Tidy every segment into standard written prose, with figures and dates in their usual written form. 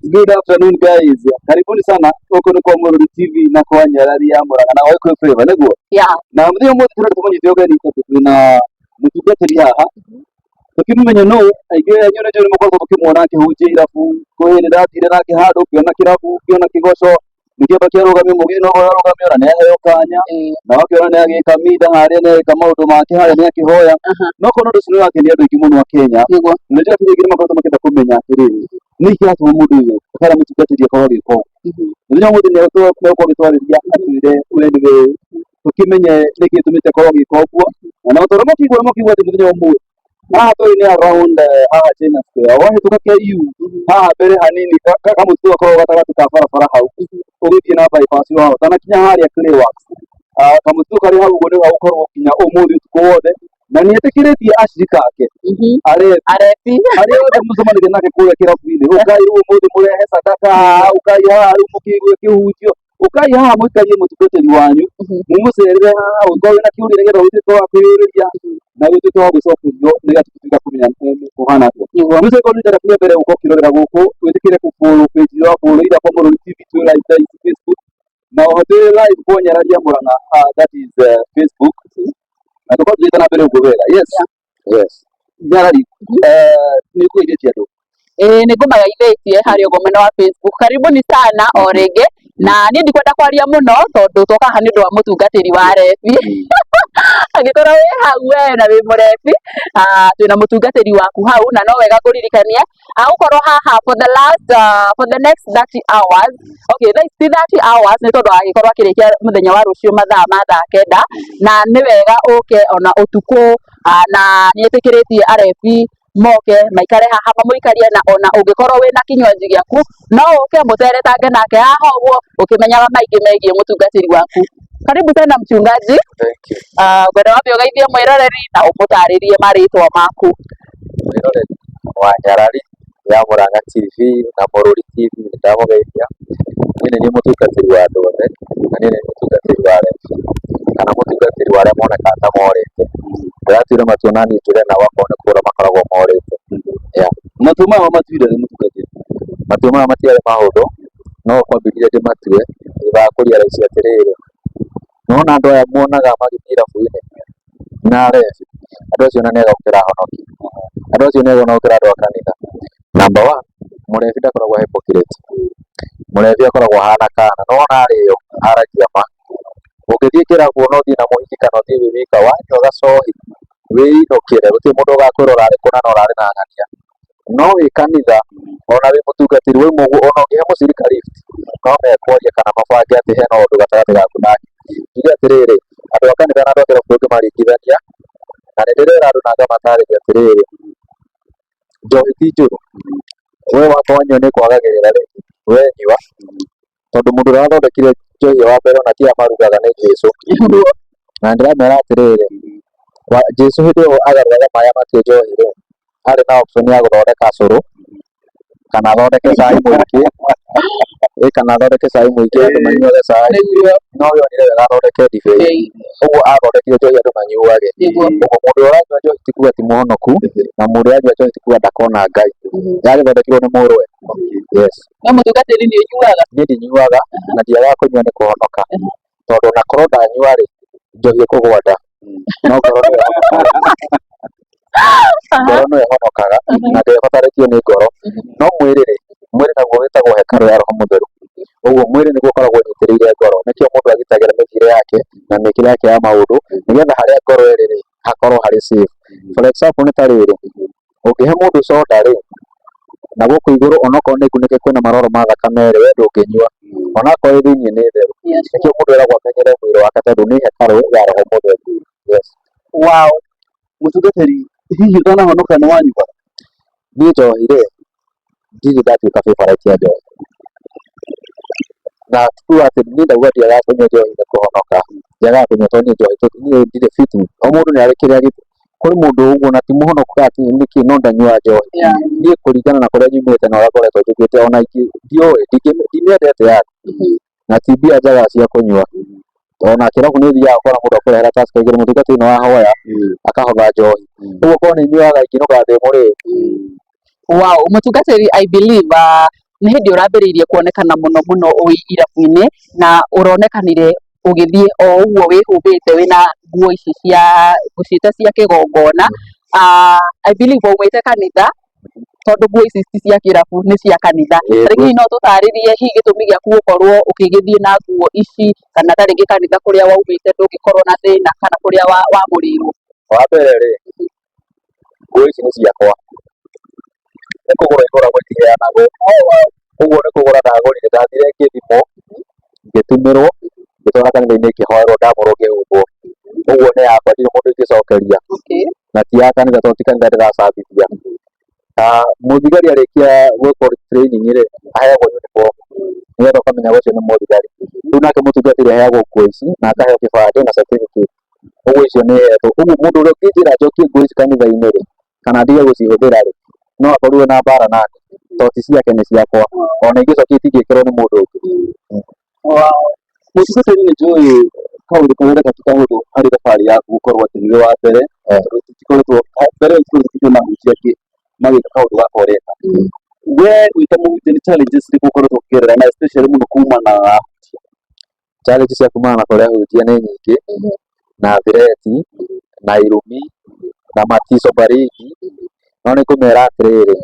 Good afternoon, guys. Karibuni sana gũkũ nĩ kwa Mũrũri TV na kwa Nyarari ya Mũrang'a na Gĩkũyũ Flavor nĩguo. Na mũthenya ũmũthĩ tũrenda tũmũnyite ũgeni tondũ twĩna mũtungatĩri haha. Tũkĩmũmenya nũ, aingĩ anyu nĩ njũĩ nĩ mũkoretwo mũkĩmuona akĩhunjia irabu, kwĩ hĩndĩ ndathire nake handũ ngĩona kĩrabu, ngĩona kĩgoco, nĩkĩamba kĩarũgamio, mũgithi noguo ararũgamio na nĩaheo kanya, na wakĩona nĩagĩka mitha harĩa, nĩagĩka maũndũ make harĩa, nĩakĩhoya. No korwo ũndũ ũcio nĩũrakenia andũ aingĩ mũno a Kenya, na nĩnjũĩ aingĩ nĩmakoretwo makĩenda kũmenya atĩrĩrĩ, nĩkĩ kĩratũma mũndũ ũyũ kana mũtungatĩri akorwo agĩka ũguo. Mũthenya wa ũmũthĩ nĩegũkorwo agĩtwarĩria atwĩre we nĩwe, tũkĩmenye nĩkĩ gĩtũmĩte akorwo agĩka ũguo. Na ta ũrĩa mũkĩigua, nĩmũkĩigua atĩ mũthenya wa ũmũthĩ haha tũrĩ nĩ around haha China Square, wahĩtũka KU haha mbere hanini, kamũtitũ gakoragwo gatagatĩ ka barabara hau ũgĩthiĩ na bypass wa ũtanakinya harĩa Clay Works. Kamũtitũ karĩ hau ũguo nĩho gũkorwo nginya ũmũthĩ ũtukũ wothe, na nĩ etĩkĩrĩtie acirika ake arebi Arebi. Arĩa othe mũcemanagia nake kũrĩa kĩrabu-inĩ, ũkai rĩu ũmũthĩ mũrehe sadaka haha, ũkai haha rĩu mũkĩigue kĩhunjio, ũkai haha mũikarie mũtungatĩri wanyu, mũmũcerere haha, ũngĩkorwo wĩna kĩũria nĩgetha ũtuĩke wa kwĩyũrĩria na ũtuĩke wa gũcokerio nĩgetha tũtuĩke kũmenya kũhana atĩa. Mũico korwo nĩ rita rĩa mbere gũka ũkĩrorera gũkũ, wĩtĩkĩre kũ follow page ya follow either kwa Mũrũri TV, twĩ live thaa ici Facebook, na oho twĩ live kwa Nyarari ya Mũrang'a, that is Facebook, na tũkorwo tũthiĩte na mbere ũguo wega. Yes. Nyarari, nĩ ũkũgeithĩtie andũ? Ĩĩ, nĩ ngũmageithĩtie harĩa ũguo mwena wa Facebook. Karibuni sana o rĩngĩ, na niĩ ndikwenda kwaria mũno tondũ twoka haha nĩ ũndũ wa mũtungatĩri wa rebi. Angĩkorwo wĩ hau we na wĩ mũrebi, twĩna mũtungatĩri waku hau, na no wega ngũririkanie agũkorwo haha for the last for the next 30 hours. Okay, thaa ici ti 30 hours, nĩ tondũ agĩkorwo akĩrĩkia mũthenya wa rũciũ mathaa ma thaa 9, na nĩ wega ũke ona ũtukũ, na nĩ etĩkĩrĩtie arebi moke maikare haha mamũikarie, na ona ũngĩkorwo wĩna kinywaji gĩaku no ũke mũteretange nake haha ũguo ũkĩmenyaga maingĩ megiĩ mũtungatĩri waku. Karibu sana, mchungaji. Thank you. Ngwenda wambe ũgeithie mwĩroreri na ũmũtarĩrie marĩtwa maku. Mwĩroreri wa Nyarari ya Mũrang'a TV na Mũrũri TV, nĩ ndamũgeithia. Niĩ nĩ niĩ mũtungatĩri wa andũ othe, na niĩ nĩ niĩ mũtungatĩri wa arebi kana mũtungatĩri wa arĩa monekaga ta morĩte. Ndĩratuire matua na niĩ njũre nao akorwo nĩ kũũra makoragwo morĩte. Yeah. Matua maya wamatuire rĩ, mũtungatĩri? Matua maya matiarĩ mahũthũ, no kwambĩrĩria ndĩmatue thutha wa kũrealize atĩrĩrĩ, nĩwona andũ aya muonaga magĩthiĩ irabu-inĩ na arebi, andũ acio ona nĩ ega gũkĩra ahonoki, andũ acio nĩ ega ona gũkĩra andũ a kanitha. Number one, mũrebi ndakoragwo hypocrite, mũrebi akoragwo ahana kana, nĩwona arĩo aragia ma. Ũngĩthiĩ kĩrabu ona ũthiĩ na mũhiki kana ũthiĩ wĩ wika, wanyua gacohi wĩinũkĩre, gũtirĩ mũndũ ũgakwĩra ũrarĩ kũna na ũrarĩ na ng'ania. No wĩ kanitha ona wĩ mũtungatĩri wauma ũguo, ona ũngĩhe mũcirika lift no mekwaria kana mabange atĩ hena ũndũ gatagatĩ gaku nake. Njuge atĩrĩrĩ, andũ a kanitha na andũ a kĩrabu ndũngĩmaringithania, na nĩ ndĩrera andũ na ngamatarĩria atĩrĩrĩ, njohi ti njũru, we wakwa wanyua nĩ kwagagĩrĩra rĩ, we nyua, tondũ mũndũ ũrĩa wathondekire njohi wa mbere ona ti aya marugaga, nĩ Jesũ. Na ndĩramera atĩrĩrĩ, Jesũ hĩndĩ ĩyo agarũraga maĩ amatue njohi rĩ, arĩ na option ya gũthondeka cũrũ kana athondeke cai mũingĩ, ĩ kana athondeke cai mũingĩ andũ manyuage cai, no we onire wega athondeke ndibei, ũguo athondekire njohi andũ manyuage. Ũguo mũndũ ũrĩa ũranyua njohi ti kuga ti mũhonoku, na mũndũ ũrĩa ũranyua njohi ti kuga ndakona Ngai, yagĩthondekirwo nĩ mũrũwe. Yes. No mũtungatĩri, nĩ ũnyuaga? Niĩ ndinyuaga na ndiagaga kũnyua nĩ kũhonoka, tondũ ona korwo ndanyua rĩ, njohi ĩkũgwa nda, no ngoro nĩyo ĩhonokaga, ngoro nĩyo ĩhonokaga na ndĩbatarĩtio nĩ ngoro. No mwĩrĩ rĩ, mwĩrĩ naguo wĩtagwo hekarũ ya Roho Mũtheru, ũguo mwĩrĩ nĩguo ũkoragwo ũnyitĩrĩire ngoro, nĩkĩo mũndũ agitagĩra mĩthiĩre yake na mĩkĩre yake ya maũndũ nĩgetha harĩa ngoro ĩrĩ rĩ hakorwo harĩ safe. For example, nĩ ta rĩrĩ, ũngĩhe mũndũ soda rĩ, na gũkũ igũrũ onokorwo nĩ ngunĩke kwĩna maroro ma thakame rĩ, we ndũngĩnyua onakorwo ĩ thĩiniĩ nĩ theru. Nĩkĩo mũndũ eragwo amenyere mwĩrĩ wake tondũ nĩ hekarũ ya Roho Mũtheru. Yes. Wow. Mũtungatĩri, hihi ũtanahonoka nĩ wanyuaga? Niĩ njohi rĩ, ndirĩ ndatuĩka favourite ya njohi, na ti kuga atĩ niĩ ndauga ndiagaga kũnyua njohi nĩ kũhonoka, njagaga kũnyua tondũ niĩ njohi niĩ ndirĩ fit. O mũndũ nĩ arĩ kĩrĩa, kũrĩ mũndũ ũguo na ti mũhonoku kana ti nĩkĩ no ndanyuaga njohi. Niĩ kũringana na kũrĩa nyumĩte na ũrĩa ngoretwo njũkĩte, ona ingĩ ndiũĩ, ndimĩendete yani, na ti mbia njagaga cia kũnyua. Ona kĩrabu nĩ ũthiaga ũkona mũndũ akũrehera Tusker igĩrĩ, mũtungatĩri nĩ wahoya akahotha njohi, ũguo korwo nĩ nyuaga ingĩinũkaga ndĩ mũrĩu. Wow, mũtungatĩri, I believe Nĩ hĩndĩ ũrambĩrĩirie kuonekana mũno mũno wĩ irabu-inĩ na ũronekanire ũgĩthiĩ o ũguo wĩhumbĩte wĩna nguo ici cia ngũciĩte cia kĩgongona. I believe waumĩte kanitha tondũ nguo ici ti cia kĩrabu nĩ cia kanitha. Rĩngĩ hihi no tũtarĩrie hihi gĩtũmi gĩaku gũkorwo ũgĩgĩthiĩ na nguo ici kana ta rĩngĩ kanitha kũrĩa waumĩte ndũngĩkorwo na thĩna kana kũrĩa wamũrĩirwo? Wa mbere rĩ, nguo ici nĩ ciakwa, nĩ kũgũra igũragwo itiheanagwo, ũguo nĩ kũgũra ndagũrire, ndathire ngĩthimwo, ngĩtumĩrwo, ngĩtwara kanitha-inĩ ngĩhoerwo ndamũrwo ngĩhumbwo, ũguo nĩ yakwa ndirĩ mũndũ ingĩcokeria, na ti ya kanitha tondũ ti kanitha ndĩracambithia. Mũthigari arĩkia gwĩkwo training rĩ, aheagwo uniform nĩgetha ũkamenya ũcio nĩ mũthigari. Rĩu nake mũtungatĩri aheagwo nguo ici na akaheo kĩbandĩ na certificate, ũguo icio nĩ hetwo. Ũguo mũndũ ũrĩa ũngĩnjĩra njokie nguo ici kanitha-inĩ rĩ, kana ndige gũcihũthĩra rĩ, no akorirwo na mbara nani, tondũ ti ciake nĩ ciakwa, ona ingĩcokia itingĩkĩrwo nĩ mũndũ ũngĩ. Mũtungatĩri nĩ njũĩ kaũndũ karĩa ti kahũthũ harĩ thabarĩ yaku gũkorwo atĩ nĩwe wa mbere, tondũ tũtikoretwo mbere ĩyo tũtikoretwo tũkĩona ahunjia angĩ magĩka kaũndũ gaka ũreka. We wĩ ta mũhunjia nĩ challenges irĩkũ ũkoretwo ũkĩgerera na especially mũno kumana na ahunjia? Challenge cia kumana na kũrĩ ahunjia nĩ nyingĩ, na threat, na irumi, na matico baridi, no nĩ ngũmera atĩrĩrĩ,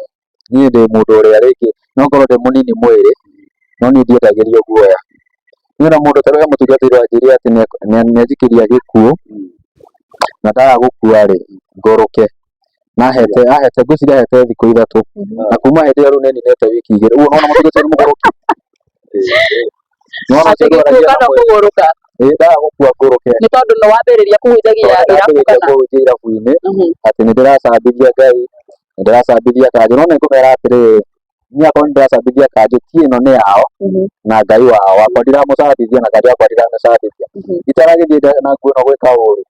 niĩ ndĩ mũndũ ũrĩa rĩngĩ no ngorwo ndĩ mũnini mwĩrĩ, no niĩ ndiendagĩrio guoya. Niĩ ona mũndũ ta rĩu he mũtungatĩri wanjĩrire atĩ nĩ anjikĩria gĩkuũ, na ndaga gũkua rĩ, ngũrũke. Na ahete ahete ngwĩciria ahete thikũ ithatũ, na kuma hĩndĩ ĩyo rĩu nĩ ninĩte wiki igĩrĩ. Ũguo nĩwona mũtungatĩri nĩ mũgũrũki? Nĩwona Atĩ ũcio gĩkuũ ndwaragia na kana mwĩrĩ. kũgũrũka? Ĩĩ ndaga gũkua ngũrũke. Nĩ tondũ nĩ wambĩrĩria kũhunjagia Tondũ irabu ndambĩrĩria kana? kũhunjia irabu-inĩ, atĩ nĩ ndĩracambithia Ngai, nĩ ndĩracambithia kanjũ, no nĩ ngũmera atĩrĩrĩ, niĩ akorwo nĩ ndĩracambithia kanjũ, ti ĩno nĩ yao na Ngai wao, wakwa ndiramũcambithia na kanjũ yakwa ndiramĩcambithia. Itaragĩthiĩ na nguo ĩno gwĩka ũru,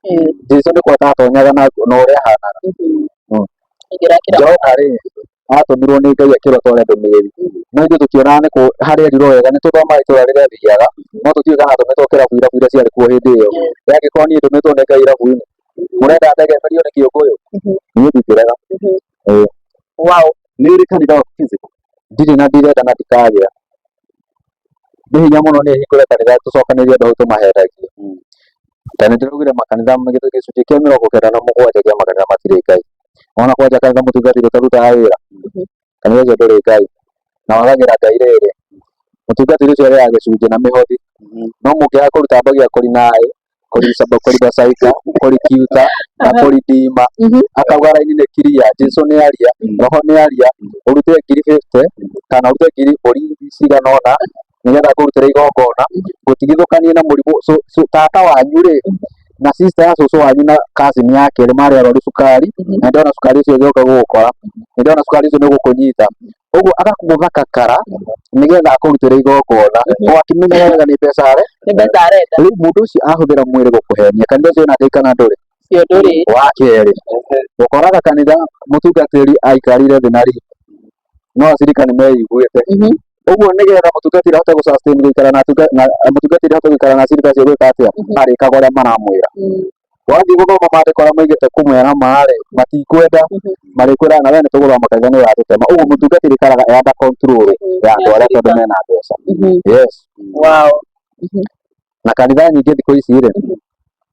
Jesũ nĩ kwa atatonyaga na ũrĩa ahanaga. Johana rĩ, atũmirwo nĩ Ngai akĩrwo atware ndũmĩrĩri, no ithuĩ tũtionaga nĩ kũ harĩa erirwo wega, nĩ tũthomaga itũra rĩrĩa athiaga, no tũtiũĩ kana atũmĩtwo kĩrabu irabu iria ciarĩ kuo hĩndĩ ĩyo. Angĩkorwo niĩ ndũmĩtwo nĩ Ngai irabu-inĩ, mũrenda ndegemerio nĩ kĩũngũyũ? Niĩ ndingĩrega. Ĩĩ. Wow. Nĩ ũrĩ kanitha waku physical? Ndirĩ na ndirenda na ndikagĩa. Nĩ hinya mũno niĩ hingũre kanitha tũcokanĩrĩrie andũ hau tũmahenagie. Ta nĩ ndĩraugire makanitha gĩcunjĩ kĩa 97 kĩa makanitha matirĩ Ngai. Wona kwanja kanitha mũtungatĩri ũtarutaga wĩra, kanitha ũcio ndũrĩ Ngai. Na wagagĩra Ngai rĩrĩ, mũtungatĩri ũcio arĩaga gĩcunjĩ na mĩhothi, no mũngĩaga kũruta ambagia kũrinaĩ, kũribacaika, kũrikiuta na kũridima, akauga raini nĩ clear, Jesũ nĩ aria, roho nĩ aria, ũrute 50,000 kana ũrute ngiri mbũri cigana ũna nĩgetha ngũrutĩre igongona, ngũtigithũkanie na mũrimũ, tata wanyu rĩ, na sister ya cũcũ wanyu na cousin yake rĩ, marĩ arwaru cukari, na ndĩrona cukari ũcio ũgĩũka gũgũkora, nĩ ndĩrona cukari ũcio nĩ ũgũkũnyita, ũguo agakũgũtha kakara nĩgetha akũrutĩre igongona, o akĩmenyaga wega nĩ mbeca are, Nĩ mbeca arenda. Rĩu mũndũ ũcio ahũthĩra mwĩrĩ gũkũhenia, kanitha ũcio wĩna Ngai kana ndũrĩ? Ũcio ndũrĩ. Wa kerĩ, ũkoraga kanitha mũtungatĩri aikarire thĩ na ritho, no acirika nĩ meiguĩte. Ũguo nĩgetha mũtungatĩri ahote gũ sustain gũikara na mũtungatĩri ahote gũikara na acirika acio gwĩka atĩa? Arĩkaga ũrĩa maramwĩra. Wathiĩ gũthoma maandĩko arĩa maigĩte kũmwĩra ma-rĩ, matikwenda, marĩkwĩraga na we nĩ tũgũthoma kanitha nĩ ũratũtema. Ũguo mũtungatĩri aikaraga e under control ya andũ arĩa tondũ mena mbeca. Yes. Wow. Na kanitha nyingĩ thikũ ici rĩ,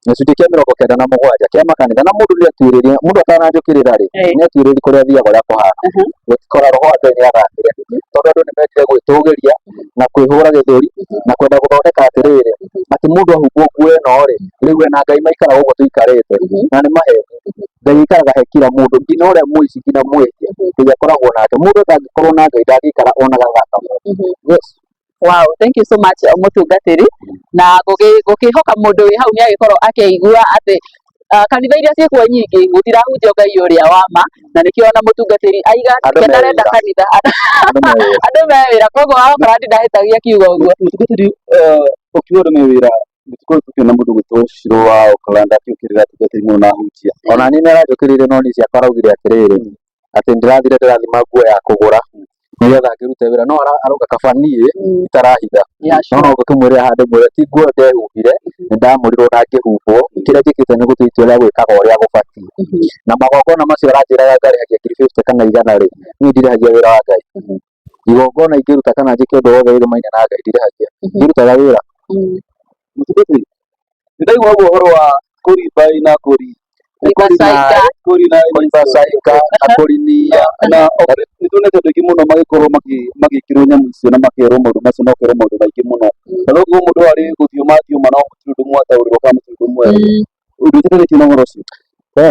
gĩcunjĩ kĩa 97 kĩa makanitha, na mũndũ nĩ atuĩrĩria, mũndũ atananjũkĩrĩra rĩ, nĩ atuĩrĩria kũrĩa athiaga ũrĩa kũhana. Gũtikora roho wa Ngai nĩ athamire, tondũ andũ nĩ mendire gwĩtũgĩria na kwĩhũra gĩthũri na kwenda gũthondeka atĩrĩrĩ, atĩ mũndũ ahumbwo nguo ĩno rĩ, rĩu we na Ngai maikaraga ũguo tũikarĩte, na nĩ maheni. Ngai aikaraga he kila mũndũ, nginya ũrĩa mũici, nginya mwĩhia, Ngai akoragwo nake. Mũndũ atangĩkorwo na Ngai ndangĩikara ona gathaa kamwe. Yes. Wow, thank you so much mũtungatĩri, na ngũkĩhoka mũndũ wĩ hau nĩ agĩkorwo akĩigua atĩ kanitha iria ciĩkuo nyingĩ gũtirahunjio Ngai ũrĩa wa ma, na nĩkĩo ona mũtungatĩri aiga Andũ atĩ me ndarenda wĩra. kanitha Andũ me wĩra. Andũ me wĩra, koguo wakora ndindahĩtagia kiugo ũguo. Mũtungatĩri, ũkiuga andũ me wĩra, nĩtũkoretwo tũkĩona mũndũ ũgwĩtwo Shiro wa Oakland akĩũkĩrĩra atungatĩri mũno na ahunjia. Ona niĩ nĩ aranjũkĩrĩire no niĩ ciakwa araugire atĩrĩrĩ, atĩ ndĩrathire ndĩrathima nguo ya kũgũra nĩgetha ngĩrute wĩra, no arauga kaba niĩ itarahitha. No no ngũkĩmwĩrĩra handũ mwĩre ti nguo ndehumbire, nĩ ndamũrirwo na ngĩhumbwo, kĩrĩa njĩkĩte nĩ gũtua itua rĩa gwĩkaga ũrĩa gũbatiĩ. Na magongona macio aranjĩraga ngarĩhagia 50,000 kana 100 rĩ, niĩ ndirĩhagia wĩra wa Ngai. Igongona ingĩruta kana njĩke ũndũ wothe wĩgemaine na Ngai ndirĩhagia. Ndirutaga wĩra. Mũtungatĩri, nĩndaigua ũguo ũhoro wa kũribai na kũri Kũribacaika. Kũribacaika na kũrinia. Na nĩtuonete andũ aingĩ mũno magĩkorwo magĩkĩrwo nyamũ icio na makerwo maũndũ macio na ũkerwo maũndũ maingĩ mũno. Na noguo mũndũ arĩ gũthiũma athiũma no gũtirĩ ũndũ mwataũrĩrwo kana mũtirĩ ũndũ mwerwo. Ũndũ wĩtĩkanĩtie na ũhoro ũcio? We,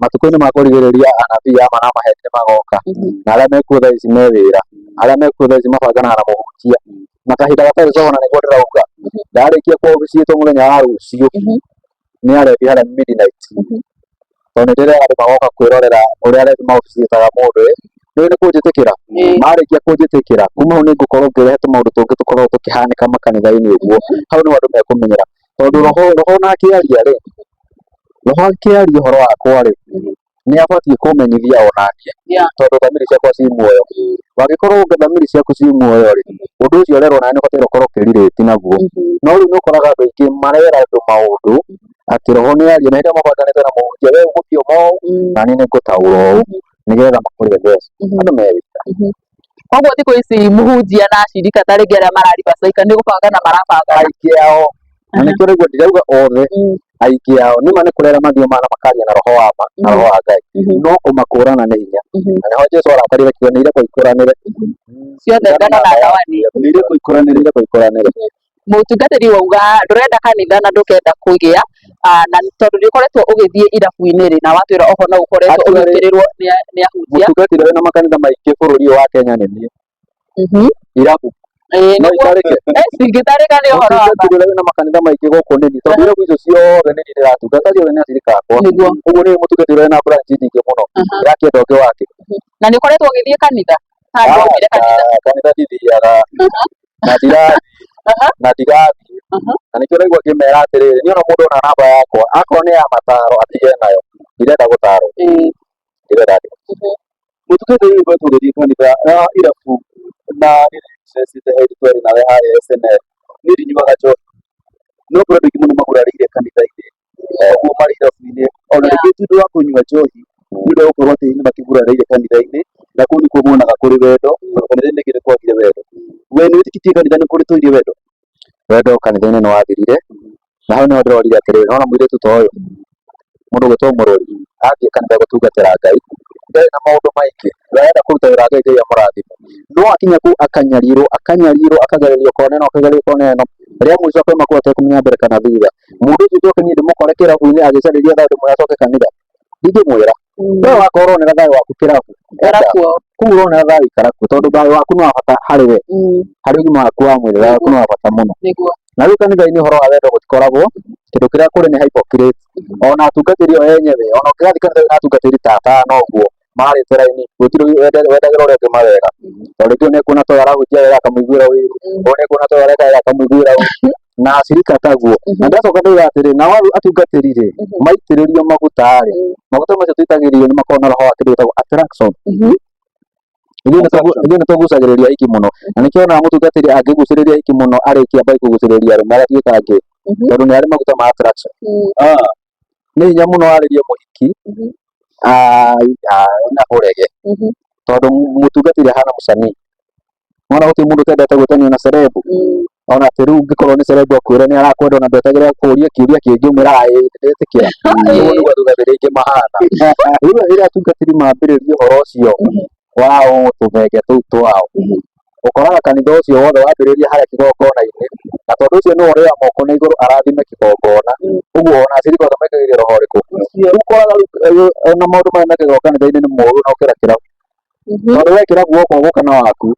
matukũ-inĩ ma kũrigĩrĩria anabii a ma na maheni nĩ magoka. Na arĩa mekuo thaa ici me wĩra. Arĩa mekuo thaa ici mabanganaga na mũhunjia. Na kahinda gatarĩ coho na nĩguo ndĩrauga. Ndarĩkia kwa obici itũ mũthenya wa rũciũ nĩ arebi harĩa midnight. Tondũ nĩ ndĩrera andũ magoka kwĩrorera ũrĩa arebi maobici-ĩtaga mũndũ ĩ. Nĩũĩ nĩ kũnjĩtĩkĩra? Marĩkia kũnjĩtĩkĩra, kuma hau nĩ ngũkorwo ngĩrehe tũmaũndũ tũngĩ tũkoragwo tũkĩhanĩka makanitha-inĩ ũguo. Hau nĩho andũ mekũmenyera. Tondũ roho roho ona akĩaria rĩ, roho akĩaria ũhoro wakwa rĩ, nĩ abatiĩ kũmenyithia onaniĩ tondũ thamiri ciakwa ci muoyo. Wangĩkorwo thamiri ciaku ci muoyo rĩ, ũndũ ũcio ũrerwo nawe nĩ ũbataire ũkorwo ũkĩrirĩti naguo. No rĩu nĩ ũkoraga andũ aingĩ marera andũ maũndũ atĩ roho nĩ aria na hĩndĩ ĩrĩa mabanganĩte na mũhunjia we ũgũthioma ũũ na niĩ nĩ ngũtaũra ũũ nĩgetha makũrĩhe mbeca. Andũ me wĩra. Koguo thikũ ici mũhunjia na acirika ta rĩngĩ arĩa mararibacaika nĩ gũbangana marabangana. Aingĩ ao na nĩkĩo ũraigua ndirauga othe, aingĩ ao nĩma nĩ kũrĩ arĩa mathiomaga na makaria na roho wa ma na roho wa Ngai, no kũmakũrana nĩ hinya. Na nĩho Jesũ arakarire akiuga nĩ irekwo ikũranĩre. Ciothe ngano na thawani. Nĩ irekwo ikũranĩre. Nĩ irekwo ikũranĩre. Mũtungatĩri wauga ndũrenda kanitha na ndũkenda kũgĩa na tondũ nĩ ũkoretwo ũgĩthiĩ irabu-inĩ rĩ na watwĩra oho no ũkoretwo ũgĩũkĩrĩrwo nĩ ahunjia. Mũtungatĩri wĩna makanitha maingĩ bũrũri ũyũ wa Kenya nĩ niĩ. Irabu. No itarĩke. Cingĩtarĩka nĩ ũhoro wa Mũtungatĩri ũrĩa wĩna makanitha maingĩ gũkũ nĩ niĩ tondũ irabu icio ciothe nĩ niĩ ndĩratungata ciothe nĩ acirika akwa. Ũguo nĩ niĩ mũtungatĩri ũrĩa wĩna branch nyingĩ mũno. Ndĩrakĩenda ũngĩ wakĩ. Na nĩ ũkoretwo ũgĩthiĩ kanitha? Handũ waumire kanitha? Kanitha ndithiaga. Na ndirathiĩ. Na ndigathiĩ. Na nĩkĩo ũraigua ngĩmera atĩrĩrĩ, niĩ ona mũndũ ona namba yakwa, akorwo nĩ ya mataro atige nayo. Ndirenda gũtarwo. Ndirenda. Mũtungatĩri ũkoretwo ũgĩthiĩ kanitha na irabu na nĩndĩcecete hĩndĩ twarĩ nawe harĩa SNL. Niĩ ndinyuaga njohi. No kũrĩ andũ aingĩ mũno magurarĩire kanitha-inĩ. Ũguo marĩ irabu-inĩ. Ona rĩngĩ ti ũndũ wa kũnyua njohi, nĩ ũndũ wa gũkorwo atĩ nĩ makĩgurarĩire kanitha-inĩ na kũu nĩkuo monaga kũrĩ wendo, tondũ kanitha-inĩ rĩngĩ nĩ kwagire wendo. We nĩ wĩtĩkĩtie kanitha nĩ kũrĩ tũire wendo? Wendo kanitha-inĩ nĩ wathirire, na hau nĩho ndĩrorire atĩrĩrĩ, nĩwona mũirĩtu ta ũyũ, mũndũ ũgwĩtwo Mũrũri, athiĩ kanitha gũtungatĩra Ngai, ndarĩ na maũndũ maingĩ, arenda kũruta wĩra wa Ngai, Ngai amũrathime. No akinya kũu akanyarirwo, akanyarirwo, akagererio kona ĩno, akagererio kona ĩno, rĩa mũico akauma kũu atekũmenya mbere kana thutha. Mũndũ ũcio njoke niĩ ndĩmũkore kĩrabu-inĩ agĩcarĩria thayũ ndĩmwĩre acoke kanitha, ndingĩmwĩra. We wakorwo ũronera thayũ waku kĩrabu, Ikara kuo. Kũu ũronera thayũ ikara kuo, tondũ thayũ waku nĩ wa bata harĩ we, harĩ ũgima waku wa mwĩrĩ, thayũ waku nĩ wa bata mũno. Na rĩu kanitha-inĩ ũhoro wa wendo gũtikoragwo, kĩndũ kĩrĩa kũrĩ nĩ hypocrite. Ona atungatĩri o enyewe, ona ũngĩgathiĩ kanitha wĩna atungatĩri ta atano ũguo, marĩte raini, gũtirĩ wendagĩra ũrĩa ũngĩ mawega. Tondũ rĩngĩ ũyũ nĩekuona ta ũyũ arahunjia wega akamũiguĩra ũiru, ũyũ nĩekuona ta ũyũ areka wega akamũiguĩra ũiru. Na acirika taguo. Na ndacoka ndauga atĩrĩ, nao atungatĩri rĩ, maitĩrĩrio maguta rĩ, maguta macio tũitagĩrĩrio nĩ makoragwo na roho wa kĩndũ gĩtagwo attraction. Ithuĩ nĩ tũgucagĩrĩria aingĩ mũno. Na nĩkĩo wonaga mũtungatĩri angĩgucĩrĩria aingĩ mũno arĩkia ambagia kũgucĩrĩria arũme agatuĩka gay. Tondũ nĩ arĩ maguta ma attraction. Nĩ hinya mũno warĩrie mũhiki na ũrege. Tondũ mũtungatĩri ahana mũcanii. Nĩwona gũtirĩ mũndũ ũtendete gwĩtanio na celeb. Ona atĩ rĩu ũngĩkorwo nĩ celeb akwĩre nĩ arakwenda ona ndwetagĩrĩra kũũria kĩũria kĩngĩ ũmwĩraga ĩĩ nĩndetĩkĩra. Ũguo nĩguo atungatĩri aingĩ mahana. Rĩu rĩrĩa atungatĩri mambĩrĩria ũhoro ũcio wa tũthenge tũu twao, ũkoraga kanitha ũcio wothe wambĩrĩria harĩa kĩgongona-inĩ, na tondũ ũcio nĩwe ũrĩoya moko na igũrũ arathime kĩgongona, ũguo ona acirika othe maikagĩria roho ũrĩkũ? Rĩu ũkoraga rĩu ona maũndũ marĩa mekagĩrwo kanitha-inĩ nĩ moru na gũkĩra kĩrabu. Tondũ we kĩrabu woka ũgũka na waku,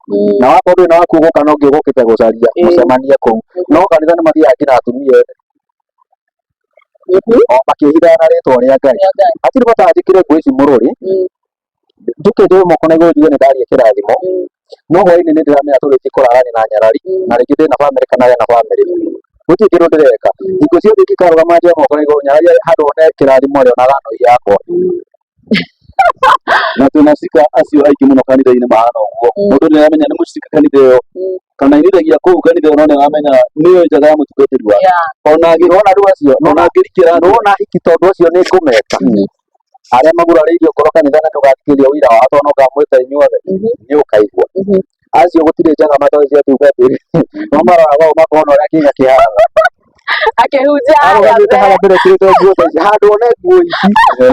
na wakorwo ndũrĩ na waku ũgũka na ũngĩ ũgũkĩte gũcaria mũcemanie kũu. No kanitha nĩ mathiaga nginya atumia ene o makĩhithaga na rĩtwa rĩa Ngai. Hatirĩ bata njĩkĩre nguo ici mũrũri, njũke njoe moko na igũrũ njuge nĩ ndaria kĩrathimo, no hwainĩ nĩ ndĩramenya tũrĩthiĩ kũrarania na nyarari, na rĩngĩ ndĩna bamĩrĩ kana we na bamĩrĩ. Gũtirĩ kĩndũ ndĩreka. Hingo ciothe ingĩkarũgama njoe moko na igũrũ nyarari handũ one kĩrathimo arĩonaga nui yakwa. Na twĩna acirika acio aingĩ mũno kanitha-inĩ mahana ũguo. Mũndũ nĩ aramenya nĩ mũcirika kanitha ĩyo, kana inithagia kũu kanitha ĩyo no nĩ aramenya nĩyo njaga ya mũtungatĩri wake. Ona Nĩwona rĩu acio, ona angĩrikĩra nĩwona hiki tondũ acio nĩ ngũmeta. Arĩa magurarĩirio ngoro kanitha na ndũgathikĩrĩria ũira wao tondũ no ngamwĩta inyuothe, nĩ ũkaigua. Acio gũtirĩ njaga matoĩ cia atungatĩri, no maroraga ũũ makona ũrĩa kĩga kĩhana. Akĩhunjia harĩa Arũgamĩte mbere. harĩa mbere ekĩrĩte nguo ta ici, handũ one nguo ici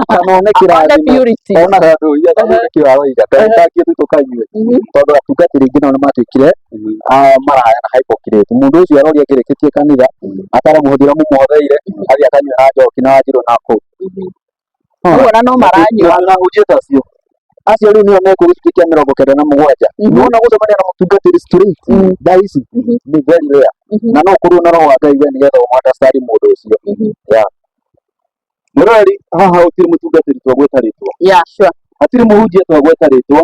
kana one One kĩrathimo, purity. onaga ndũiya kana nĩkĩo aroiga ndagĩtangie tu tũkanyue, tondũ atungatĩri aingĩ nao nĩmatuĩkire maraya na hypocrite. Mũndũ ũcio aroria angĩrĩkĩtie kanitha ataramũhũthĩra mũmũhotheire, athiĩ akanyue na njoki na wanjirũ na kũu. Rĩu ona no maranyua. Na ahunjia ta acio. Acio rĩu nĩo mekwo gĩcunjĩ kĩa 97. Nĩwona gũcemania na mũtungatĩri straight thaa ici nĩ very rare, na no ũkorwo na roho wa Ngai we nĩgetha ũ understand mũndũ ũcio. Yeah. Mũroreri, haha gũtirĩ mũtungatĩri twagweta rĩtwa. Yeah, sure. Hatirĩ mũhunjia twagweta rĩtwa,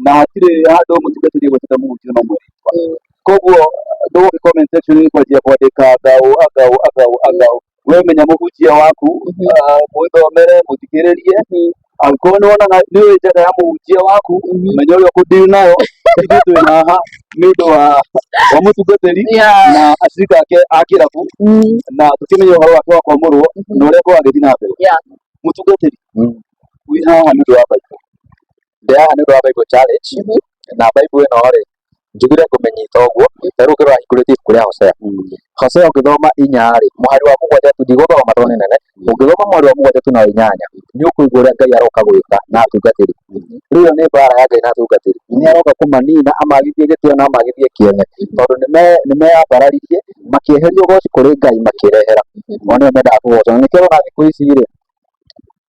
na hatirĩ handũ mũtungatĩri agwetete mũhunjia no ũmwe rĩtwa. Koguo ndũgũthiĩ comment section -inĩ kwanjia kwandĩka angaũ angaũ angaũ angaũ. We menya mũhunjia waku, mwĩthomere, mũthikĩrĩrie. Angĩkorwo nĩ wonaga nĩ ũĩ njaga ya mũhunjia waku, menya ũrĩa ũkũ deal nayo. Ithuĩ twĩ haha nĩ ũndũ wa mũtungatĩri na acirika ake a kĩrabu, na tũkĩmenye ũhoro wake wa kwamũrwo na ũrĩa akoragwo agĩthiĩ na mbere. Mũtungatĩri, wĩ haha nĩ ũndũ wa Bible. Ndĩ haha nĩ ũndũ wa Bible challenge, na Bible ĩno rĩ, njugire ngũmĩnyita ũguo, ta rĩu ũkĩrora hingũrĩtie ibuku rĩa Hosea. Hosea ũngĩthoma 4 rĩ, mũhari wa 7 tu, ndigũthoma tondũ nĩ nene, ũngĩthoma mũhari wa 7 tu na wa 8, nĩ ũkũigua ũrĩa Ngai aroka gwĩka na atungatĩri. Rĩu ĩyo nĩ mbara ya Ngai na atungatĩri. Nĩ aroka kũmanina, amagithie gĩtĩo na amagithie kĩene, tondũ nĩ meyambararirie, makĩeheria ũgoci kũrĩ Ngai makĩrehera. O nĩo mendaga kũgocwo. Na nĩkĩo ũrona thikũ ici rĩ,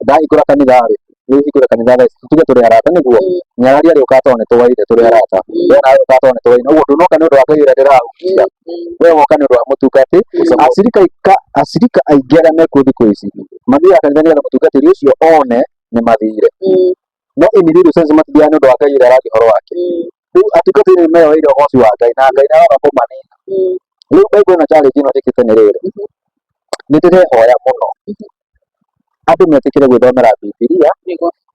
ndahingũra kanitha rĩ, rĩu hingũre kanitha thaa ici, tuge tũrĩ arata nĩguo, nyarari arĩũkaga tondũ nĩ tũwaine tũrĩ arata, we nawe ũkaga tondũ nĩ tũwaine, ũguo ndũnoka nĩ ũndũ wa Ngai ũrĩa ndĩrahunjia, we woka nĩ ũndũ wa mũtungati. Acirika aingĩ arĩa mekuo thikũ ici mathiaga kanitha nĩgetha mũtungatĩri ũcio one nĩ mathire, no in real sense matithiaga nĩ ũndũ wa Ngai ũrĩa araria ũhoro wake. Rĩu atungatĩri nĩ meyoeire ũgoci wa Ngai na Ngai nĩ aroka kũmanina. Rĩu Bible ĩno challenge ĩno njĩkĩte nĩ rĩrĩ, nĩ ndĩrehoya mũno andũ metĩkĩre gwĩthomera Bibilia,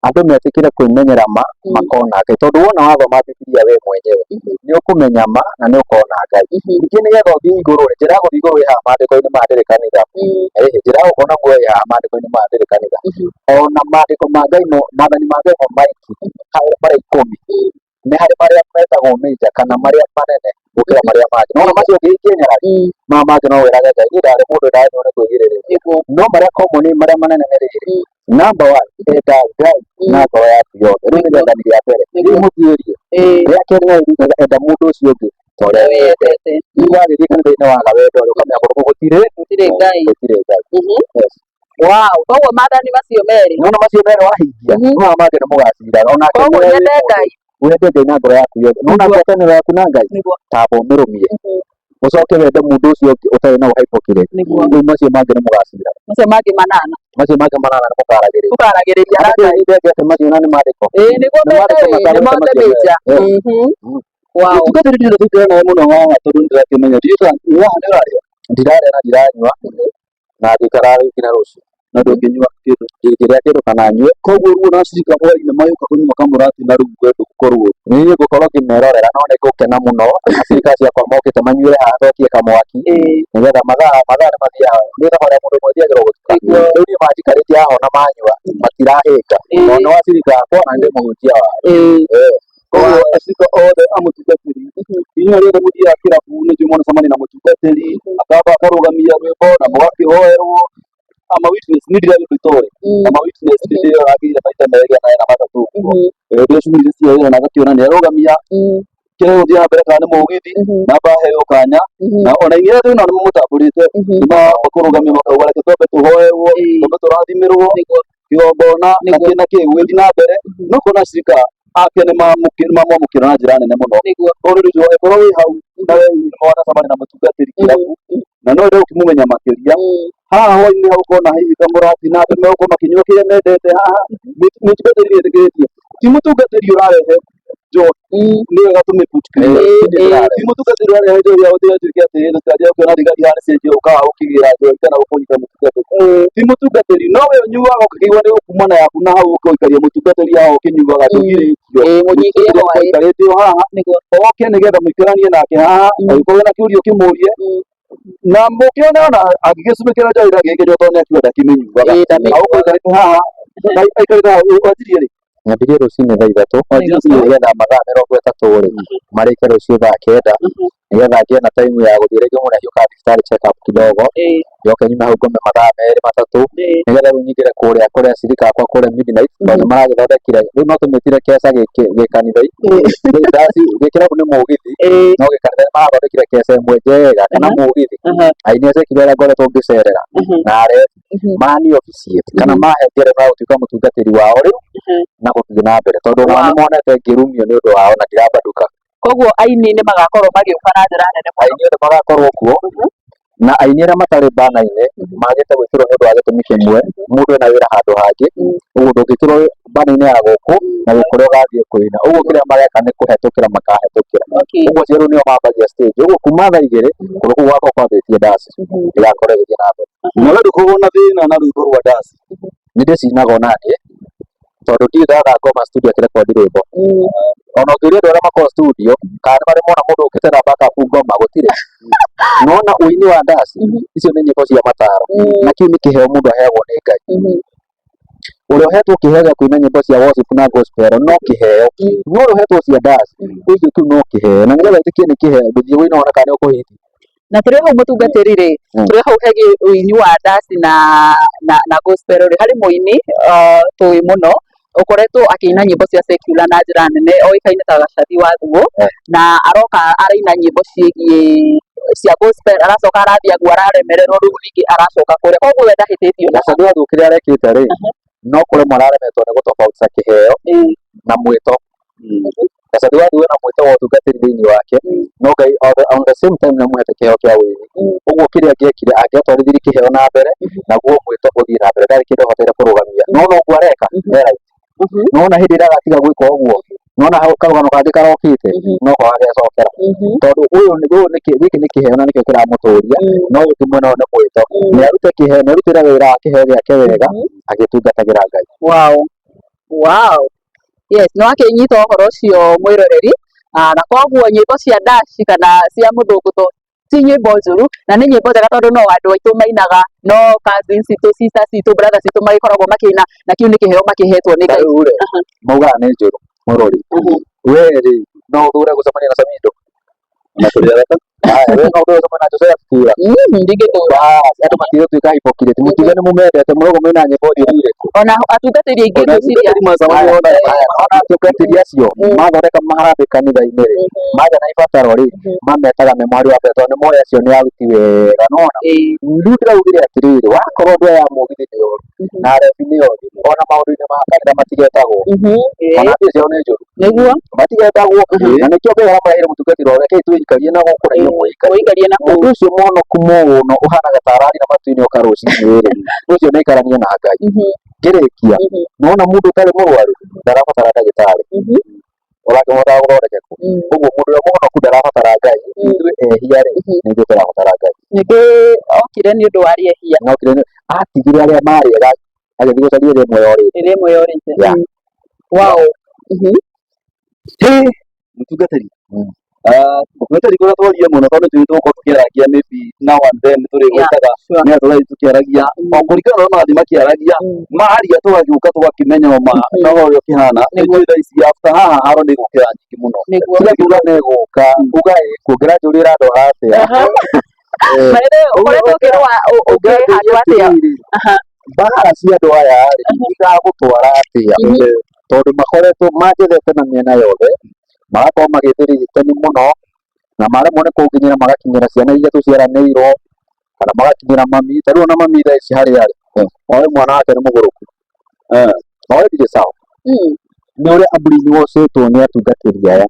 andũ metĩkĩre kwĩmenyera ma makona Ngai, tondũ wona wathoma Bibilia we mwenyewe nĩ ũkũmenya ma na nĩ ũkona Ngai. Ningĩ nĩgetha ũthiĩ igũrũ rĩ, njĩra ya gũthiĩ igũrũ ĩ haha maandĩko-inĩ maya ndĩrĩ kanitha, njĩra ya gũkona muoyo ĩ haha maandĩko-inĩ maya ndĩrĩ kanitha. Ona maandĩko ma Ngai mo, maathani ma Ngai mo maingĩ marĩa 10 nĩ harĩ marĩa metagwo major kana marĩa manene gũkĩra marĩa mangĩ. Nĩwona macio ũngĩhingia nyarari, maya mangĩ no wĩrage Ngai niĩ ndarĩ mũndũ ndaremirwo nĩ kwĩgirĩrĩria. No marĩa common marĩa manene nĩ rĩrĩ, number one, enda Ngai na ngoro yaku yothe. Rĩu nĩ rĩathani rĩa mbere. Rĩu mũtuĩrie. Rĩa kerĩ no rĩrugaga enda mũndũ ũcio ũngĩ ta ũrĩa wĩyendete. Rĩu wagĩthiĩ kanitha-inĩ waga wendo rĩ, ũkamenya kũndũ kũu gũtirĩ Gũtirĩ Ngai. Gũtirĩ Ngai. Yes. Wow, koguo maathani macio merĩ. Nĩwona macio merĩ wahingia, maya mangĩ nĩ mũgacirana. Onake Koguo nĩwe wĩ nyende mũndũ. Ngai. Wende Ngai na ngoro yaku yothe. Nĩwona ngwatanĩro yaku na Ngai, tamba ũmĩrũmie. Ũcoke wende mũndũ ũcio ũngĩ ũtarĩ na ũhypocrite. Rĩu macio mangĩ nĩ mũgacirana. Macio mangĩ manana. Macio mangĩ manana nĩ mũkaragĩrĩria. Tũkaragĩrĩria na Ngai. Nĩndendete macio na nĩ maandĩko. Ĩĩ nĩguo Nĩ maandĩko mende ĩ, nĩ matagweta mothe macio major. merĩ. Wow. Mũtungatĩri ndirĩ tũingĩra nawe mũno haha tondũ nĩndĩrakĩmenya ndiũĩ kana haha nĩ ũrarĩa. Ndirarĩa na ndiranyua, na ngĩikara rĩu nginya rũciũ. Na ndũngĩnyua kĩndũ. Ndingĩrĩa kĩndũ kana nyue. Koguo ruo na acirika hwaĩ-inĩ magĩũka kũnyua kamũrati na rĩu we ndũgũkorwo. Niĩ ngũkorwo ngĩmerorera no nĩ ngũkena mũno acirika ciakwa mokĩte manyuĩre haha twakie kamwaki, nĩgetha mathaa mathaa nĩ mathiaga, nĩ thabarĩ ya mũndũ ũmwe ĩthiagĩrwo gũtuka. Rĩu niĩ manjikarĩtie haha ona manyua matirahĩnga, tondũ nĩ acirika akwa na nĩ mũhunjia wao. Koguo acirika othe a mũtungatĩri, inyuĩ arĩa othe mũthiaga kĩrabu nĩ njũĩ mwanacemania na mũtungatĩri, akamba akarũgamia rwĩmbo na mũgakĩhoerwo. I'm a witness, niĩ ndirarĩ ũndũ itoĩ. I'm a witness, nĩ ndĩragĩire maita merĩ kana na matatũ ũguo. Ndĩ cukuru-inĩ cia wĩra na agakĩona nĩ arũgamia kĩrĩa gĩgũthiĩ na mbere kana nĩ mũgithi, na amba aheo kanya, na ona inyuĩ arĩa twĩnao nĩ mamũtambũrĩte, nĩ makũrũgamia makauga reke twambe tũhoerwo, twambe tũrathimĩrwo, kĩgongona na kĩ na kĩ gũgĩthiĩ na mbere, no kona acirika ake nĩ mamwamũkĩra na njĩra nene mũno. Koguo rĩu angĩkorwo wĩ hau na we nĩ wanacemania na mũtungatĩri kĩrabu, na no wende gũkĩmũmenya makĩria, haha hwaĩ-inĩ hagũkorwo na hihi kamũrati na andũ megũkorwo makĩnyua kĩrĩa mendete haha, mũtungatĩri nĩ etĩkĩrĩtie. Ti mũtungatĩri ũrarehe njohi, nĩ wega tũmĩ put clear. Ti mũtungatĩri ũrarehe njohi ya gũthiĩ atuĩke atĩ tũtiranjia gũkĩona thigari haha nĩ cianjia gũka gũkĩgĩra njohi kana gũkũnyita mũtungatĩri. Ti mũtungatĩri, no we ũnyuaga ũkĩigua nĩ ũkumana yaku na hau ũkaikaria mũtungatĩri haha ũkĩnyuaga ndũgirĩtio. Mũnyihie hwaĩ. Aikarĩte o haha, oke nĩgetha mũikaranie nake haha, angĩkorwo wĩna kĩũria ũkĩmũrie, na mũkĩone ona angĩgĩcumĩkĩra njohi ndangĩgĩkĩnyua tondũ nĩ akiuga ndakĩmĩnyuaga. Ĩĩ, ndamĩnyuaga. Agũkũ aikarĩte haha, aikarĩte haha, wanjirie rĩ? Nyambirie rũcinĩ thaa 3, nĩgetha mathaa 30 rĩ marĩke rũciũ thaa 9, nĩgetha ngĩe na time ya gũthiĩ rĩngĩ mũndũ ahiũkaga thibitarĩ check up kidogo, njoke nyume hau ngome mathaa 2 3, nĩgetha rĩu nyingĩre kũrĩa kũrĩa cirika akwa kũrĩa midnight, tondũ maragĩthondekire rĩu no tũmĩtire keca gĩkanitha gĩkĩrabu nĩ mũgithi, no gĩkanitha nĩ marathondekire keca ĩmwe njega kana mũgithi. Aini a secular arĩa ngoretwo ngĩcerera na arĩa mani officiate kana mahe ngerenwa ya gũtuĩka mũtungatĩri wao rĩu na gũthiĩ na mbere, tondũ onao nĩ monete ngĩrumio nĩ ũndũ wao na ndirabandũka. Koguo aini nĩ magakorwo magĩũka na njĩra nene mũno. Aini othe magakorwo kuo, na aini arĩa matarĩ bana-inĩ magĩte gwĩkĩrwo nĩ ũndũ wa gĩtũmi kĩmwe, mũndũ ena wĩra handũ hangĩ, ũguo ndũngĩkĩrwo bana-inĩ ya gũkũ na gwĩ kũrĩa ũgathiĩ kũina. Ũguo kĩrĩa mareka nĩ kũhetũkĩra makahetũkĩra. Ũguo acio rĩu nĩo mambagia stage. Ũguo kuma thaa 2 kũndũ kũu gũgakorwo kwambĩtie ndaci ĩgakorwo ĩgĩthiĩ na mbere. Na we ndũkoragwo na thĩna na rwĩmbo rwa ndaci? Nĩ ndĩcinaga onaniĩ, tondũ ndirĩ ndatha ngoma studio akĩrekondi rwĩmbo. Ona ũngĩũria andũ arĩa makoragwo studio kana nĩ marĩ mona mũndũ ũkĩte na backup ngoma, gũtirĩ. Nona ũini wa ndaci icio nĩ nyĩmbo cia mataro, na kĩu nĩ kĩheo mũndũ aheagwo nĩ Ngai. Ũrĩa ũhetwo kĩheo gĩa kũina nyĩmbo cia worship na gospel no kĩheo, no ũrĩa ũhetwo cia ndaci ũcio kĩu no kĩheo, na nĩgetha wĩtĩkie nĩ kĩheo ndũthiĩ wĩina wone kana nĩ ũkũhit. Na tũrĩ hau mũtungatĩri rĩ, tũrĩ hau hegiĩ ũini wa ndaci na gospel rĩ, harĩ mũini tũĩ mũno ũkoretwo akĩina nyĩmbo cia secular na njĩra nene, oĩkaine ta Gacathi wa Thuo, na aroka araina nyĩmbo ciĩgiĩ cia gospel, aracoka arathiĩ aguo araremererwo, rĩu ningĩ aracoka kũrĩa, koguo we ndahĩtĩtio na Gacathi wa Thuo kĩrĩa arekĩte rĩ, no kũremwo araremetwo nĩ gũtofautisha kĩheo na mwĩto. Gacathi wa Thuo ena mwĩto wa ũtungatĩri thĩinĩ wake, no Ngai on the same time nĩ amũhete kĩheo kĩa ũini. Ũguo kĩrĩa angĩekire, angĩatwarithirie kĩheo na mbere naguo mwĩto ũthiĩ na mbere, ndarĩ kĩndũ ahoteire kũrũgamia. No noguo areka e right. Nona hĩndĩ ĩrĩa agatiga gwĩka ũguo, nona hau karũgano kangĩ karokĩte, noko gagecokera, tondũ ũyũ ũyũ nĩ gĩkĩ nĩ kĩheo na nĩkĩo kĩramũtũria, no ũngĩ mwena ũyũ nĩ mwĩto. Nĩ arute kĩheo, nĩ arutĩre wĩra wa kĩheo gĩake wega agĩtungatagĩra Ngai. Wow. Yes, nĩ wakĩnyita ũhoro ũcio mwĩroreri, na koguo nyĩmbo cia ndaci kana cia mũthũngũtho ti nyĩmbo njũru na nĩ nyĩmbo njega, tondũ no andũ aitũ mainaga, no cousins citũ, sisters citũ, brothers citũ magĩkoragwo makĩina, na kĩu nĩ kĩheo makĩhetwo nĩ Ngai. Rĩu rĩ, maugaga nĩ njũru mũrori, we rĩ no ũthure gũcemania na Samido? Na tũrĩ arata. Haya, we no ũthure gũcemania na Joseph Kura? Ndingĩthũra. Bas, andũ matigũtuĩka hypocrite, mũtige nĩ mũmendete mũrauga mwĩna nyĩmbo njũru irĩkũ? Ona atungatĩri aingĩ Ona ngwĩciria atungatĩri macemania ona Haya, ona atungatĩri acio mathondeka maharambĩ kanitha-inĩ rĩ, magĩa na ibataro rĩ, mametaga me mwari wa mbere, tondũ nĩ moĩ acio nĩ aruti wĩra, nona rĩu ndĩraugire atĩrĩrĩ, wakorwo andũ aya a mũgithi nĩ oru na arebi nĩ oru, ona maũndũ-inĩ ma kanitha matigetagwo, ona mbia ciao nĩ njũru, Nĩguo. Matigetagwo, na nĩkĩo Ngai aramũrehire mũtungatĩri wao, rekei twĩikarie na gũkũ na inyuĩ mwĩikarie. Mũikarie na kũu. Mũndũ ũcio mũhonoku mũno ũhanaga ta arari na matu-inĩ oka rũcinĩ rĩ, ũcio nĩ aikaranie na Ngai. Ngĩrĩkia, nona mũndũ ũtarĩ mũrwaru ndarabatara ndagĩtarĩ, ũrangĩhotaga gũthondekwo. Ũguo mũndũ ũrĩa mũhonoku ndarabatara Ngai, ithuĩ ehia rĩ, nĩ ithuĩ tũrabatara Ngai. Ningĩ okire nĩ ũndũ wa arĩa ehia. No kĩrĩa atigire arĩa marĩ ega agĩthiĩ gũcaria ĩrĩa ĩmwe yorĩte. Ĩrĩa ĩmwe yorĩte. Yeah. Wow. Mũtungatĩri, mũtungatĩri, kũrĩa twaria mũno, tondũ tũĩ tũgũkorwo tũkĩaragia maybe now and then, tũrĩgwĩtaga nĩ tũrathiĩ tũkĩaragia o kũringana na ũrĩa marathiĩ makĩaragia, maria tũgagĩũka tũgakĩmenya ma na ũhoro ũrĩa ũkĩhana. Nĩtũĩ thaa ici after haha haro nĩ ĩgũkĩra nyingĩ mũno. Nĩguo. Tiga kuga nĩ ĩgũka, uga ĩkuo, ngĩranjũria ĩrandwara atĩa? By the way, ũkoretwo ũkĩrũa ũkĩhandwo atĩa? Mbara cia andũ aya rĩ, igagũtwara atĩa? Tondũ makoretwo manjethete na mĩena yothe, magakorwo magĩthĩrĩtani mũno, na maremwo nĩ kũnginyĩra magakinyĩra ciana iria tũciaranĩirwo, kana magakinyĩra mami. Ta rĩu ona mami thaa ici harĩa arĩ, oĩ mwana wake nĩ mũgũrũku, oĩ ndirĩ sawa, nĩ ũrĩa abrainwashĩtwo nĩ atungatĩri aya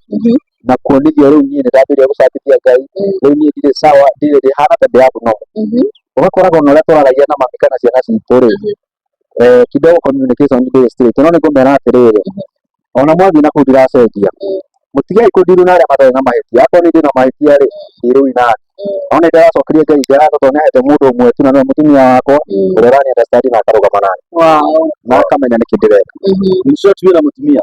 na kuonithio rĩu niĩ nĩ ndambĩrĩria gũcambithia Ngai, rĩu niĩ ndirĩ sawa, ndirĩ ndĩhana ta ndĩ abnormal. Ũgakoraga ona ũrĩa tũraragia na mami kana ciana citũ rĩ, kidogo communication ndĩrĩ straight. No nĩ ngũmera atĩrĩrĩ, ona mwathiĩ na kũu ndiracenjia, mũtigai kũndirũ na arĩa matarĩ na mahĩtia. Akorwo niĩ ndĩna mahĩtia rĩ, ndirũi nani. No nĩ ndĩracokeria Ngai ngatho tondũ nĩ ahete mũndũ ũmwe tu na nĩwe mũtumia wakwa, ũrĩa ũrani understand na akarũgama nani na akamenya nĩkĩ ndĩreka. In short, wĩna mũtumia?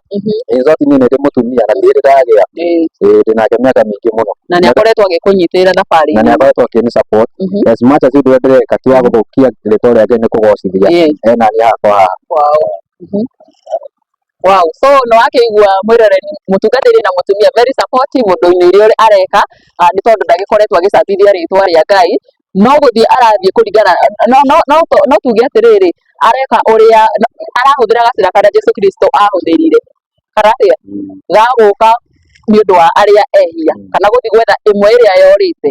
In short, niĩ nĩ ndĩ mũtumia na ndirĩ ndagĩa. Ĩĩ, ndĩ nake mĩaka mĩingĩ mũno. Na nĩ akoretwo agĩkũnyitĩrĩra thabarĩ. Na nĩ akoretwo akĩni support as much as ũndũ ũrĩa ndĩreka ti wa gũthũkia rĩtwa rĩa Ngai, nĩ kũgocithia, ena niĩ hakwa haha. Wow. So no akĩigua mwĩroreri mũtungatĩri na mũtumia very supportive ũndũ-inĩ ũrĩa areka, nĩ tondũ ndagĩkoretwo agĩcabithia rĩtwa rĩa Ngai, no gũthiĩ arathiĩ kũringana no tuge atĩrĩrĩ, areka ũrĩa arahũthĩra gacĩra karĩa Jesu Kristo ahũthĩrire, kana atĩa, ga gũka nĩ ũndũ wa arĩa ehia, kana gũthiĩ gwetha ĩmwe ĩrĩa yorĩte,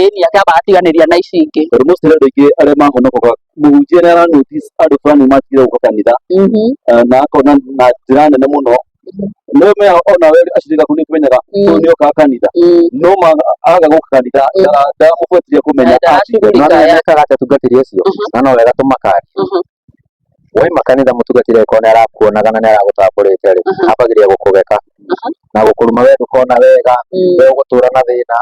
ĩni akĩamba agatiganĩria na ici ingĩ. Tondũ mostly andũ aingĩ arĩa mahonokaga, mũhunjia nĩ ara notice andũ fulani matigire gũka kanitha, na akona na njĩra nene mũno, no mea onawe acirika aku nĩ kũmenyaga ũyũ nĩ okaga kanitha, no aga gũka kanitha, ndaramũbuatĩria kũmenya. Ndaracugurika. No mekaga atĩa atungatĩri acio? Na no wega tũmakarie. Waima kanitha, mũtungatĩri angĩkorwo nĩ arakuonaga na nĩ aragũtambũrĩte rĩ, ambagĩrĩria gũkũgeka na gũkũruma, we ndũkona wega, we ũgũtũra na thĩna.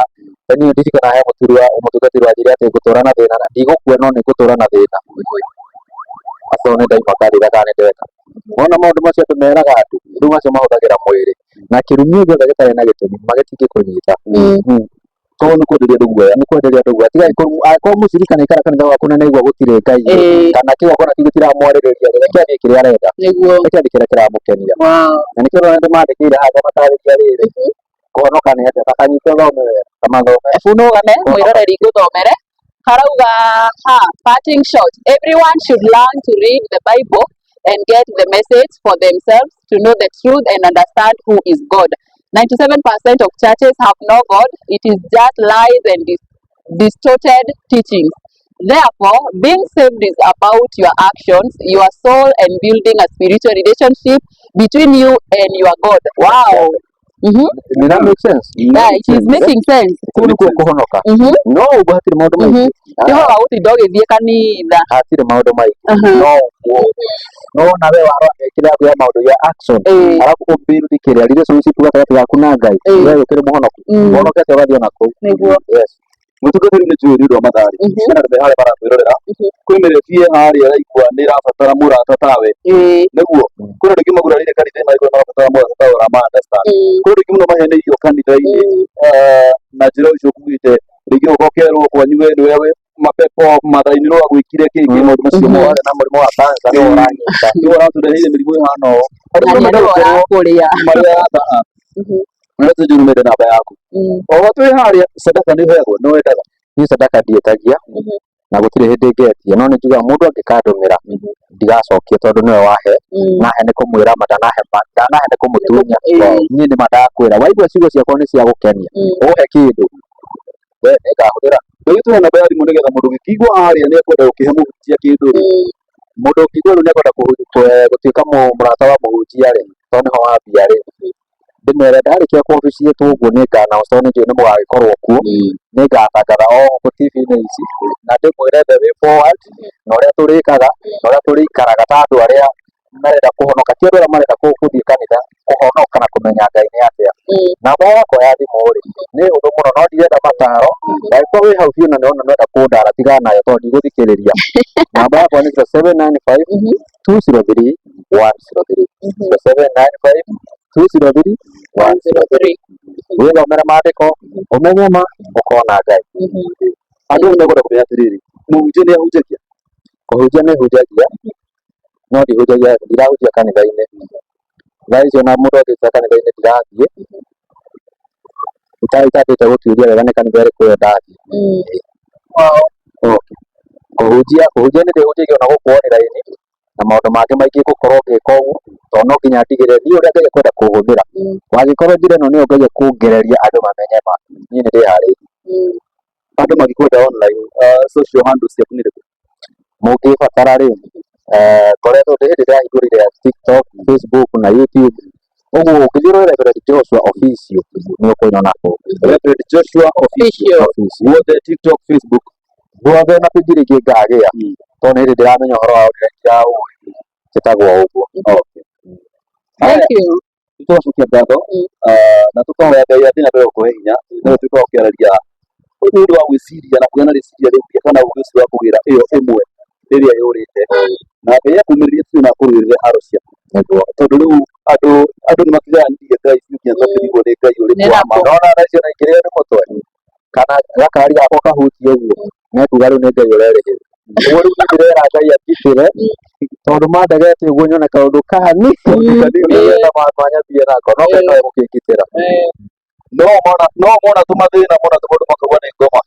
Ta niĩ ndirikana he mũturi wa mũtungatĩri wanjĩrire atĩ ngũtũra na thĩna na ndigũkua, no nĩ ngũtũra na thĩna acio nĩ ndaima kanitha kana nĩ ndeka. Wona maũndũ macio andũ meraga andũ rĩu, macio mahũthagĩra mwĩrĩ na kĩrumi gĩothe gĩtarĩ na gĩtũmi magĩtingĩkũnyita. Koguo nĩ kwenderia andũ guoya. Nĩ kwenderia andũ guoya. Tiga angĩkorwo mũcirika nĩ aikara kanitha waku na nĩaigua gũtirĩ Ngai kana kĩgongona kĩu gĩtiramwarĩrĩria, reke athiĩ kĩrĩa arenda. Reke athiĩ kĩrĩa kĩramũkenia. Na nĩkĩo ũrona ndĩmandĩkĩire haha ngamatarĩria rĩrĩ, kũhonoka nĩ atĩa, takanyite ũthome wega, kamathome. Ebu nũgame mwĩroreri ngũthomere karauga ha, "Parting shot: everyone should learn to read the Bible and get the message for themselves to know the truth and understand who is God. 97% of churches have no God. It is just lies and distorted teachings. Therefore, being saved is about your actions, your soul, and building a spiritual relationship between you and your God." Wow. Did that make sense? Yeah, it is making sense. Kũu nĩkuo kũhonoka. No ũguo, hatirĩ maũndũ maingĩ. Ti ũhoro wa gũtinda ũgĩthiĩ kanitha. Hatirĩ maũndũ maingĩ. No ũguo no nawe warora mĩkĩre yaku ya maũndũ ya action, arabu ũbuild kĩrĩa relationship gatagatĩ gaku na Ngai, we ũkĩrĩ mũhonoku, ũhonokete ũgathiĩ ona kũu. Yes. Mũtungatĩri, nĩ njũĩ nĩ ũndũ wa matharĩ, hena andũ me harĩa marakwĩrorera, kwĩ mĩrebie harĩa araigua nĩ ĩrabatara mũrata tawe, nĩguo kwĩ andũ aingĩ magurarĩire kanitha-inĩ maraigua marabatara mũrata tawe ũrama understand. Kwĩ andũ aingĩ mũno maheneirio kanitha-inĩ, na njĩra ũcio ũkugĩte rĩngĩ ũka ũkerwo kwanyu we nĩwe mapepo mathainĩ no agwĩkire kĩngĩ, maũndũ macio mothe. Warĩ na mũrimũ wa cancer nĩwe ũranyita. Nĩwe ũratũreheire mĩrimũ ĩhana ũũ. Andũ Na mũno menda nĩwe gũkorwo ũrakũrĩa. marĩ arata na tũnjũ mende namba yaku o twĩ harĩa. Sadaka nĩ ũheagwo, nĩ wendaga? Niĩ sadaka ndiĩtagia na gũtirĩ hĩndĩ ngetia, no nĩ njugaga mũndũ angĩkandũmĩra ndigacokia, tondũ nĩwe wahe. Nahe nĩ kũmwĩra ma, ndanahe ma, ndanahe nĩ kũmũtunya. Niĩ nĩ ma ndakwĩra, waigua ciugo ciakwa nĩ cia gũkenia, ũhe kĩndũ we nĩngahũthĩra. Ndũgĩtũhe namba ya thimũ nĩgetha mũndũ ũngĩkĩigua harĩa nĩ ekwenda gũkĩhe mũhunjia kĩndũ rĩ. Mũndũ ũngĩigua rĩu nĩekwenda gũtuĩka mũrata wa mũhunjia rĩ, tondũ nĩho wambia rĩ, ndĩmere ndarĩkia ku officiate ũguo nĩ nga announce, tondũ nĩ njũĩ nĩ mũgagĩkorwo kuo, nĩ ngatangatha o gũkũ TV-inĩ ici na ndĩmwĩre the way forward na ũrĩa tũrĩkaga na ũrĩa tũrĩikaraga ta andũ arĩa marenda kũhonoka, ti andũ arĩa marenda gũthiĩ kanitha, kũhonoka na kũmenya Ngai nĩ atĩa. Namba yakwa ya thimũ rĩ nĩ hũthũ mũno, no ndirenda mataro. Angĩkorwo wĩ hau biũ na nĩwona nĩũrenda kũndara, tigana nayo tondũ ndigũthikĩrĩria. Namba yakwa nĩ 0795 203 103, 0795 203 103. Wĩthomere maandĩko, ũmenye ma, ũkona Ngai. Andũ nĩ mekwenda kũmenya atĩrĩrĩ, mũhunjia nĩ ahunjagia? Kũhunjia nĩ hunjagia, no ndihunjagia, ndirahunjia kanitha-inĩ thaa icio, na mũndũ angĩnjĩta kanitha-inĩ ndirathiĩ itambĩte gũtuĩria wega nĩ kanitha ĩrĩkũ ĩyo ndathiĩ. Okay. Kũhunjia nĩ ndĩhunjagia ona gũkũ online na maũndũ mangĩ maingĩ ngũkorwo ngĩka ũguo, tondũ no nginya ndigĩrĩre niĩ ũrĩa Ngai ekwenda kũhũthĩra. Wangĩkorwo njĩra ĩno nĩyo Ngai ekũngereria andũ mamenye ma, niĩ nĩ ndĩharĩirie. Andũ mangĩkwenda online, social handles ciaku nĩ irĩkũ? Mũngĩbatara rĩ, ngoretwo ndĩ hĩndĩ ndĩrahingũrire TikTok, Facebook na YouTube. Ũguo ũngĩthiĩ ũrore Reverend Joshua Official nĩ ũkũnyona kũu. Reverend Joshua Official. Official. Guothe, TikTok, Facebook? Guothe, na page rĩngĩ ngagĩa, tondũ nĩ hĩndĩ ndĩramenya ũhoro wa ũrĩa ndiraũĩ, njĩtagwo ũguo. Okay. Thank you. Tũgacokia ngatho, na tũkahoya Ngai athiĩ na mbere gũkũhe hinya nĩguo tuĩke wa gũkĩarĩria nĩ ũndũ wa gwĩciria na kũgĩa na rĩciria rĩu kana ũgĩ ũcio wa kũgĩra ĩyo ĩmwe ĩrĩa yũrĩte, na Ngai akumĩrĩrie biũ na akũrũĩrĩre haro ciaku. Nĩguo. Tondũ rĩu andũ nĩ matiganĩirie Ngai biũ nginya twakĩrigwo nĩ Ngai ũrĩkũ Nĩ wa ma. nakũ? Nona thaa icio naingĩrĩrwo nĩ mũtwe kana gakari gakwa kahutie ũguo, mekuga rĩu nĩ Ngai ũrerĩhĩria. Ũguo rĩu niĩ ndĩrera Ngai angitĩre. Tondũ mandegete ũguo nyone kaũndũ kani nĩgetha manyambie nako no Ngai nowe mũkĩngitĩra. No mona no mona tũmathĩna mona tũmaũndũ makauga nĩ ngoma,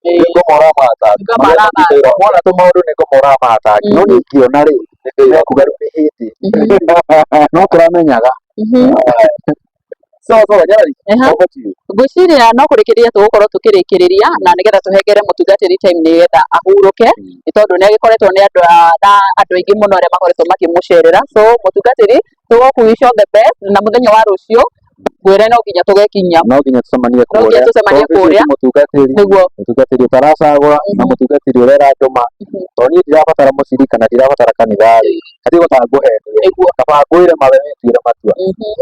nĩ ngoma ũramata. Ngoma ũramata. Mona tũmaũndũ nĩ ngoma ũramata, no niĩ ingĩona rĩ, nĩkuga rĩu nĩ hĩndĩ no tũramenyaga. Sawa sawa, Nyarari, over to you. Ngwĩciria no kũrĩkĩrĩria tũgũkorwo tũkĩrĩkĩrĩria na nĩgetha tũhengere mũtungatĩri time nĩgetha ahurũke, nĩ tondũ nĩ agĩkoretwo nĩ andũ na andũ aingĩ mũno arĩa makoretwo makĩmũcerera. So mũtungatĩri, tũgũkũ wish all the best, na mũthenya wa rũciũ ngwĩre no nginya tũgekinyia. No nginya tũcemanie No nginya kũrĩa. Tũcemanie Tondũ kũrĩa. ti mũtungatĩri Nĩguo. Mũtungatĩri ũtaracagũra na mũtungatĩri ũrera andũ ma, tondũ niĩ ndirabatara mũcirika na ndirabatara kanitha rĩ, hatirĩ bata ngũhenie. Kaba ngwĩre mawe wĩtuĩre matua.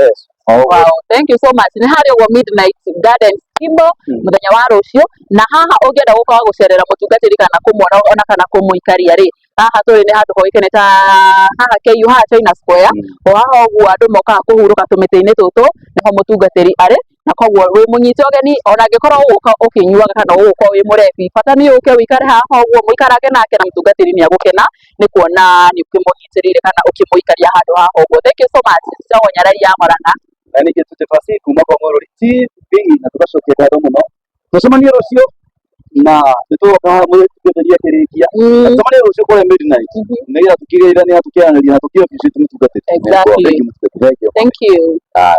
Yes, o ũguo. Wow, thank you so much. Nĩ harĩa ũguo Midnight Gardens Kimbo mũthenya wa rũciũ, na haha ũngĩenda gũka gũcerera mũtungatĩri kana kũmuona ona kana kũmũikaria rĩ, haha tũrĩ nĩ handũ hoĩkaine ta haha KU, haha China Square. O haha ũguo andũ mokaga kũhurũka tũmĩtĩ-inĩ tũtũ, nĩho mũtungatĩri arĩ, na koguo wĩ mũnyite ũgeni ona angĩkorwo ũgũka ũkĩnyuaga kana ũgũka wĩ mũrebi, bata nĩ ũke ũikare haha ũguo mũikarange nake, na mũtungatĩri nĩ agũkena nĩ kuona nĩ ũkĩmũnyitĩrĩire kana ũkĩmũikaria handũ haha ũguo. Thank you so much. Njĩtagwo Nyarari ya Morana. Na ningĩ tũtĩbasi kuma kwa Mũrori TV, na tũgacokia ngatho mũno. Tũcemanie rũciũ na nĩ tũgoka haha mũtungatĩri akĩrĩkia. Na tũcemanie rũciũ kũrĩa midnight nĩgetha tũkĩgeithania, tũkĩaranĩria na tũkĩ appreciate mũtungatĩri. Exactly. Thank you, mũtungatĩri. Thank you. Thank you. Ah.